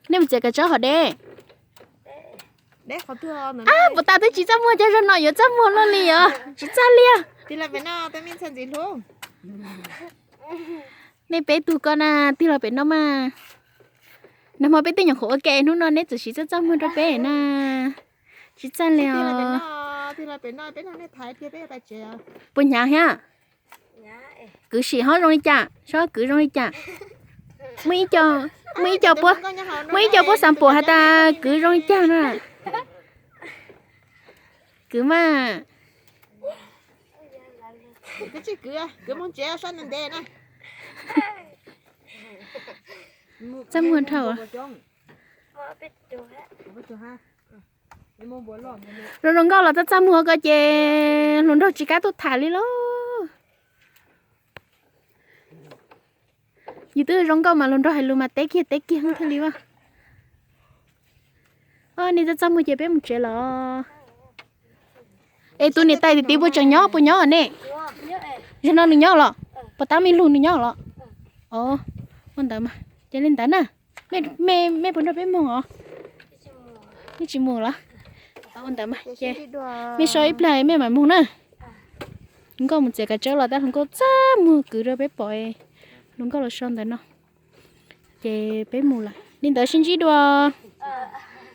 Nej mus txiav kav tsawb hov deb. Ab, puas tas twb tsis txaj muag, cov zaum no yuav txaj muag luaj li os, tsis txaj li os. Nej peb tug ko na, tig los pem no mas. Nag hmo peb twb nyuam qhuav ua ke, hnub no neb txawm siv txaj txaj muag rau peb na. Tsis txaj li os. Puas hnyav thiab? Kwv sim ho zoo li cas, saib kwv zoo li cas. Muaj ib co, muaj ib co puab, muaj ib co puab xav pum has tas kwv zoo li cas na. Kwv mas, txaj muag dhau. Zoo zoo nkauj los txaj txaj muag ko ces hluas nraug tsis kam tuaj tham li lauj. Yus twb zoo nkauj mas hluas nraug hais lus mas teb kiag teb kiag thiaj li as. Nej txaj txaj muag ces peb mus tsev los. Es tus niam tais tim tid puas tseem nyob, puas nyob ne? Zaum no nws nyob los? Puas tab me lug nws nyob los? Ua ntawd mas ces li ntawd na. Mej puas nrog peb mus os? Nej tsis mus los? Ua ntawd mas ces mej so ib plag mej mam mus na. Hluas nkauj mus txiav kav tsawb los tab hluas nkauj txaj muag kwv rau peb pom. Hluas nkauj los so ntawm no. Ces peb mus lawm li ntawd, sib ntsib dua.